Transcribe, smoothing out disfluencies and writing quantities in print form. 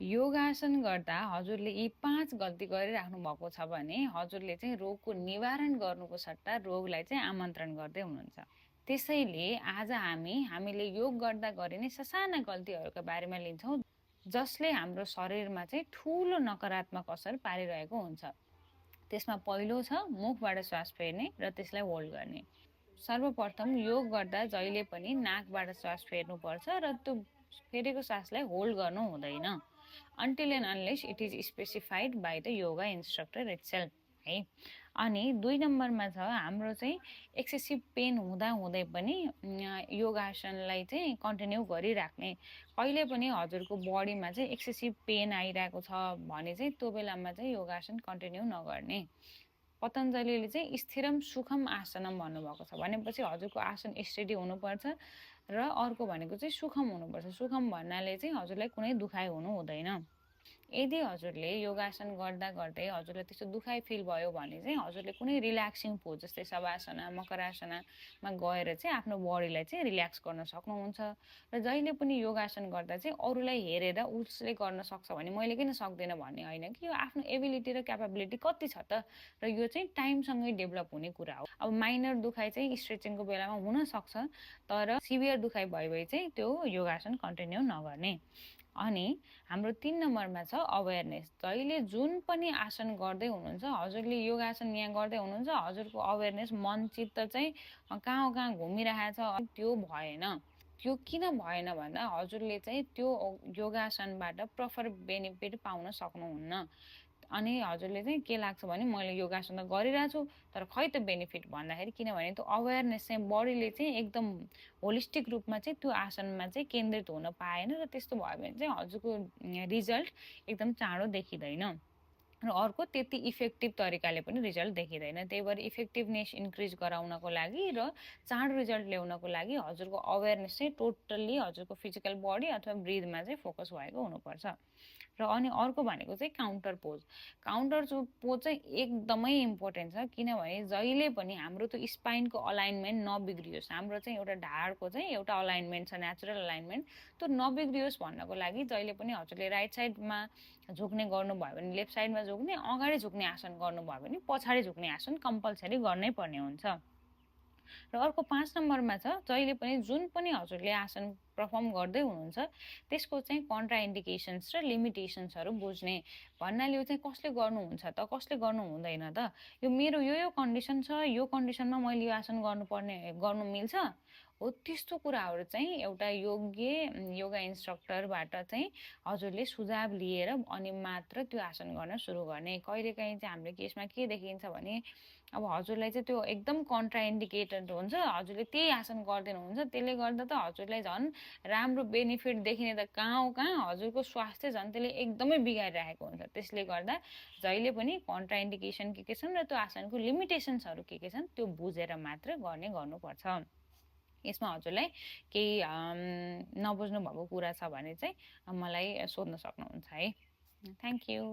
योगासन गर्दा हजुरले यी 5 गल्ती गरिराख्नु भएको छ भने हजुरले चाहिँ रोगको निवारण गर्नुको सट्टा रोगलाई चाहिँ आमन्त्रण गर्दै हुनुहुन्छ। त्यसैले आज हामीले योग गर्दा गरिने ससाना गल्तीहरूका बारेमा लिन्छौँ जसले हाम्रो शरीरमा चाहिँ ठूलो नकारात्मक असर पारिरहेको हुन्छ। त्यसमा पहिलो छ मुखबाट श्वास फेर्ने र त्यसलाई होल्ड गर्ने। सर्वप्रथम योग गर्दा जहिले पनि नाकबाट श्वास फेर्नुपर्छ र त्यो फेरेको श्वासलाई होल्ड गर्नु हुँदैन until and unless it is specified by the yoga instructor itself है। अनि 2 नम्बरमा छ हाम्रो चाहिँ एक्सेसिभ पेन हुँदा हुँदै पनि योगासनलाई चाहिँ कन्टिन्यू गरिराख्ने। कहिले पनि हजुरको बडीमा चाहिँ एक्सेसिभ पेन आइरहेको छ भने चाहिँ त्यो बेलामा चाहिँ योगासन कन्टिन्यू नगर्ने। पतञ्जलिले चाहिँ स्थिरम सुखम आसनम भन्नुभएको छ भनेपछि हजुरको आसन स्टेडी हुनुपर्छ र अर्को भनेको चाहिँ सुखम हुनुपर्छ। सुखम भन्नाले चाहिँ हजुरलाई कुनै दुखाइ हुनु हुँदैन। यदि हजुरले योगासन गर्दा गर्दै हजुरलाई त्यस्तो दुखाइ फिल भयो भने चाहिँ हजुरले कुनै रिल्याक्सिङ पोज जस्तै शवासना मकरासनामा गएर चाहिँ आफ्नो बडीलाई चाहिँ रिल्याक्स गर्न सक्नुहुन्छ। र जहिले पनि योगासन गर्दा चाहिँ अरूलाई हेरेर उसले गर्न सक्छ भने मैले किन सक्दिनँ भन्ने होइन कि यो आफ्नो एबिलिटी र क्यापेबिलिटी कति छ त, र यो चाहिँ टाइमसँगै डेभलप हुने कुरा हो। अब माइनर दुखाइ चाहिँ स्ट्रेचिङको बेलामा हुनसक्छ तर सिभियर दुखाइ भयो भने चाहिँ त्यो योगासन कन्टिन्यू नगर्ने। अनि हाम्रो 3 नम्बरमा छ अवेरनेस। जहिले जुन पनि आसन गर्दै हुनुहुन्छ हजुरले योगासन यहाँ गर्दै हुनुहुन्छ हजुरको अवेरनेस मन चित्त चाहिँ कहाँ घुमिरहेछ त्यो भएन। त्यो किन भएन भन्दा हजुरले चाहिँ त्यो योगासनबाट प्रपर बेनिफिट पाउन सक्नुहुन्न। अनि हजुरले चाहिँ के लाग्छ भने मैले योगासन त गरिरहेको छु तर खै त बेनिफिट भन्दाखेरि किनभने त्यो अवेरनेस चाहिँ बडीले चाहिँ एकदम होलिस्टिक रूपमा चाहिँ त्यो आसनमा चाहिँ केन्द्रित हुन पाएन र त्यस्तो भयो भने चाहिँ हजुरको रिजल्ट एकदम चाँडो देखिँदैन र अर्को त्यति इफेक्टिभ तरिकाले पनि रिजल्ट देखिँदैन। त्यही भएर इफेक्टिभनेस इन्क्रिज गराउनको लागि र चाँडो रिजल्ट ल्याउनको लागि हजुरको अवेरनेस चाहिँ टोटल्ली हजुरको फिजिकल बडी अथवा ब्रिथमा चाहिँ फोकस भएको हुनुपर्छ। र अनि अर्को भनेको चाहिँ काउन्टर पोज। काउन्टर पोज चाहिँ एकदमै इम्पोर्टेन्ट छ किनभने जहिले पनि हाम्रो त्यो स्पाइनको अलाइनमेन्ट नबिग्रियोस्। हाम्रो चाहिँ एउटा ढाडको चाहिँ एउटा अलाइनमेन्ट छ नेचुरल अलाइनमेन्ट, त्यो नबिग्रियोस् भन्नको लागि जहिले पनि हजुरले राइट साइडमा झुक्ने गर्नुभयो भने लेफ्ट साइडमा झुक्ने, अगाडि झुक्ने आसन गर्नुभयो भने पछाडि झुक्ने आसन कम्पलसरी गर्नै पर्ने हुन्छ। र अर्को 5 नम्बरमा छ जहिले पनि जुन पनि हजुरले आसन पर्फर्म गर्दै हुनुहुन्छ त्यसको चाहिँ कन्ट्राइन्डिकेसन्स र लिमिटेसन्सहरू बुझ्ने। भन्नाले यो चाहिँ कसले गर्नुहुन्छ त कसले गर्नु हुँदैन त, यो मेरो यो कन्डिसन छ यो कन्डिसनमा मैले यो आसन गर्नु मिल्छ हो, त्यस्तो कुराहरू चाहिँ एउटा योगा इन्स्ट्रक्टरबाट चाहिँ हजुरले सुझाव लिएर अनि मात्र त्यो आसन गर्न सुरु गर्ने। कहिलेकाहीँ चाहिँ हाम्रो केसमा के देखिन्छ भने अब हजुरलाई चाहिँ त्यो एकदम कन्ट्राइन्डिकेटेड हुन्छ, हजुरले त्यही आसन गर्दिनुहुन्छ, त्यसले गर्दा त हजुरलाई झन् राम्रो बेनिफिट देखिने त कहाँ हजुरको स्वास्थ्य झन् त्यसले एकदमै बिगारिरहेको हुन्छ। त्यसले गर्दा जहिले पनि कन्ट्राइन्डिकेसन के छन् र त्यो आसनको लिमिटेसन्सहरू के छन् त्यो बुझेर मात्र गर्नुपर्छ। यसमा हजुरलाई केही नबुझ्नु भएको कुरा छ भने चाहिँ मलाई सोध्न सक्नुहुन्छ है। Thank you.